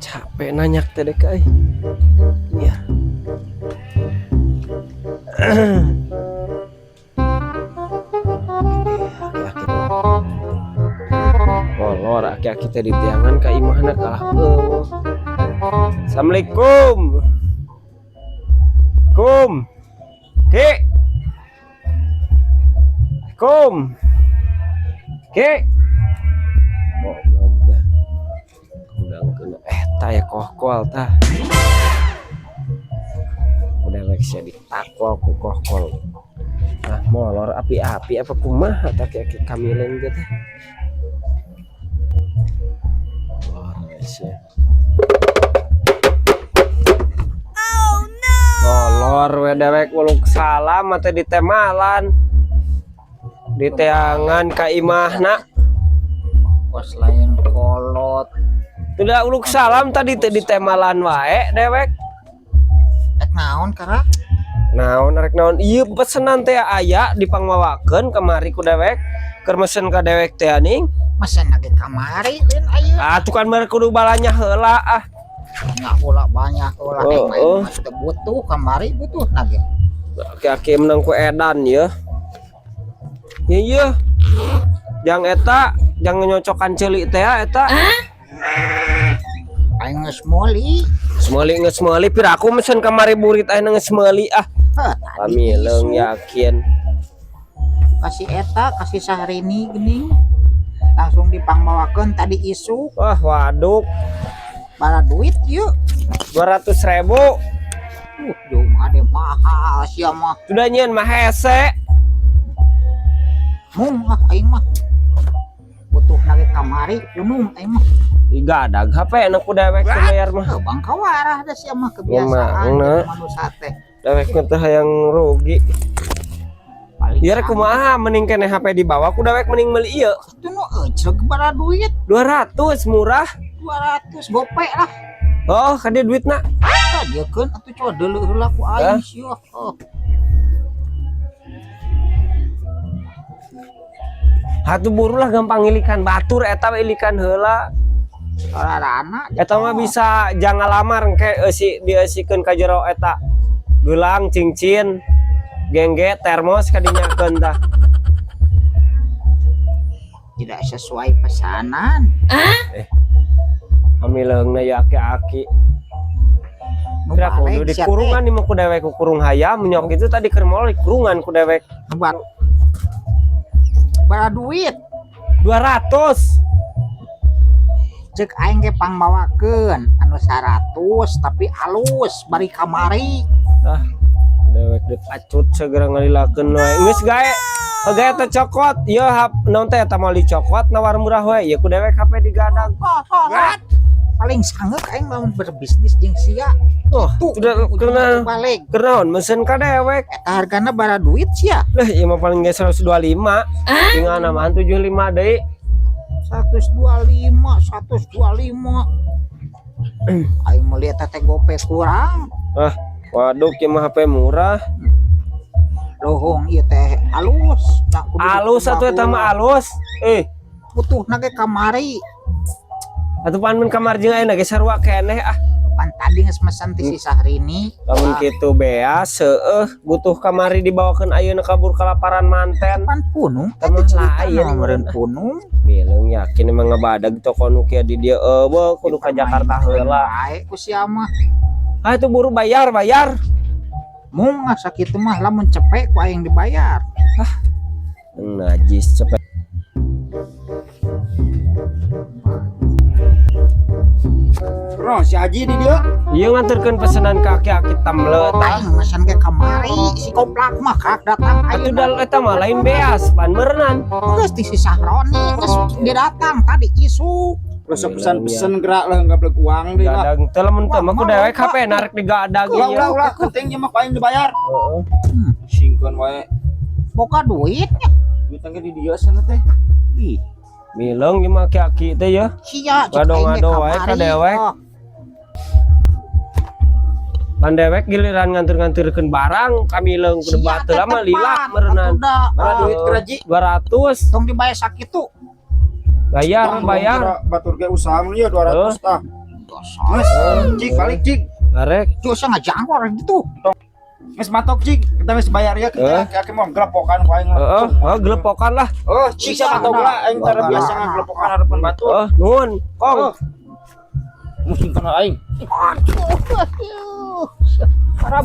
Capek nanyak teh dek euy. Ya. Aki-aki. Molor aki-aki teh diteangan ka imahna kalah eueuh. Assalamualaikum. Kum. Ki. Kum. Ki. Goblok dah. Udah kena tah ya kohkol tah. Udah rek sia ditakol ku kohkol. Ah, molor api-api apa kumaha tah aki-aki kamileung teh teh. Molor sia. Molor we dewek uluk salam teh ditemalan. Diteangan ka imahna. Kos lain kolot. Tidak uluk salam tadi teh ditemalan wae dewek. Ek naon kara? Naon rek naon ieu pesenan teh aya dipangmawakeun kamari ku dewek. Keur mesen ka dewek teh aning. Mesen lagi kamari lain ayeuna. Ah tuh kan mere kudu balanya heula ah. Nya heula banyak heula Oh, main oh. mah teu butuh kamari butuh na ge. Aki-aki menang ku edan ya. Ya iya. Jang eta, jangan nyocokan ceuli teh eta. Aing geus meuli. Geus meuli geus meuli pira aku mesen kamari burit ayeuna geus meuli ah. Heh, tadi Pamileung isu. Yakin. Kasih eta, kasih Sahrini geuning. Langsung dipangmawakeun tadi isuk. Wah, waduk. Bara duit yeuh. 200.000. Jauh mah deh mahal sia mah. Sudah nyieun mah hese. Mung ah aing mah. Butuh nage kamari punung aing mah. Igadag HP na ku dewek teu bayar mah. Heuh, bangka warah da sia mah kebiasaan Emang, na. jeung manusia teh. Dewek mah teh hayang rugi. Paling Ieu rek kumaha mending keneh HP dibawa ku dewek mending meuli ieu. Itu nu eucreg bara duit 200 murah. 200 gope lah. Oh, kade duitna. Tah diekeun atuh coba deuleu heula ku aing sia. Oh. Hatu buru lah gampang ilikan batur eta we ilikan heula. Rarana Eta mah bisa jangan lamar engke eusi dieusikeun ka jero eta. Gelang, cincin, gengge, termos kadinyakeun tah. Tidak sesuai pesanan. Amileungna ya aki-aki. Nu Kira kudu balik di sia teh. kurungan di mah ku dewek ku kurung hayam nyok itu tadi keur moal di kurungan ku dewek. Nu bara duit 200. Cek aing ge pangmawakeun anu 100 tapi alus bari kamari. Ah, dewek dipacut segera ngalilakeun we. Geus gae. Gae teh cokot. Ieu hap naon teh eta moal dicokot nawar murah we. Ieu ku dewek HP digadang. What? Paling sangeuk aing lamun berbisnis jeung sia. Oh, Tuh, sudah ujungnya kena balik. Kenaon mesen ka dewek. Eta hargana bara duit sia. Lah ieu mah paling ge 125. Tinggal namahan 75 deui. 125, 125. Aing meuli eta teh gope kurang. Ah, waduh ieu mah HP murah. Lohong ieu teh alus. Tak kudu Alus atuh eta mah alus. Butuhna ge kamari. Atuh pan mun kamar jeung ayeuna ge sarua keneh ah. Pan tadi geus mesen ti si Sahrini. Lamun kitu bea seueuh butuh kamari dibawakeun ayeuna kabur kalaparan manten. Pan punung Tah mah teh cerita lain mah meureun punung. Bileung yakin emang ngabadag toko nu kieu di dieu eueuh kudu ka Jakarta heula. Bae ku sia mah. Ah itu buru bayar bayar. Mung ah sakitu mah lamun cepek ku aing dibayar. Ah, najis cepek. Bro, si Haji di dia. Ieu nganterkeun pesanan ka aki-aki tamle tah. Aing mesen ge kamari si koplak mah kak datang Atuh ayeuna. dal eta mah lain beas pan meureunan. Geus ti si Sahroni geus dia datang tadi isuk. Terus pesan-pesan gerak lah enggak beli uang deh lah. Gadang teu lamun teu mah ku Wah, dewek mau, HP narik digadag Ulah ieu. ulah ulah penting mah paling dibayar. Heeh. Singkeun wae. Boga duitnya. Duit tangge di dia sana teh. Ih, Mileung ieu mah aki-aki teh ya. sia cek aing ge Ngado-ngado wae ka kamari. dewek. Oh, Pan dewek giliran nganter-nganterkeun barang kamileung kudu sia bateula teh mah lila tepan, meureunnan. atuh da. Mana Oh, duit keraji? 200. Tong dibayar sakitu. Bayar Tong, bayar. kira Batur ge usaha mun ieu 200 tah. Dosa. Geus, cik balik, cik. Arek. Dosa ngajangkor gitu. Geus matok, cik. Kita geus bayar ya, Eh. kita kita mau gelepokan ku aing. Heeh, oh, gelepokan lah. Oh, cik, siapa tahu lah aing tara biasa ngagelepokan harapan batur. Oh, nuhun, Kong. Oh. Musingkeun aing. Aduh, aduh. Parah.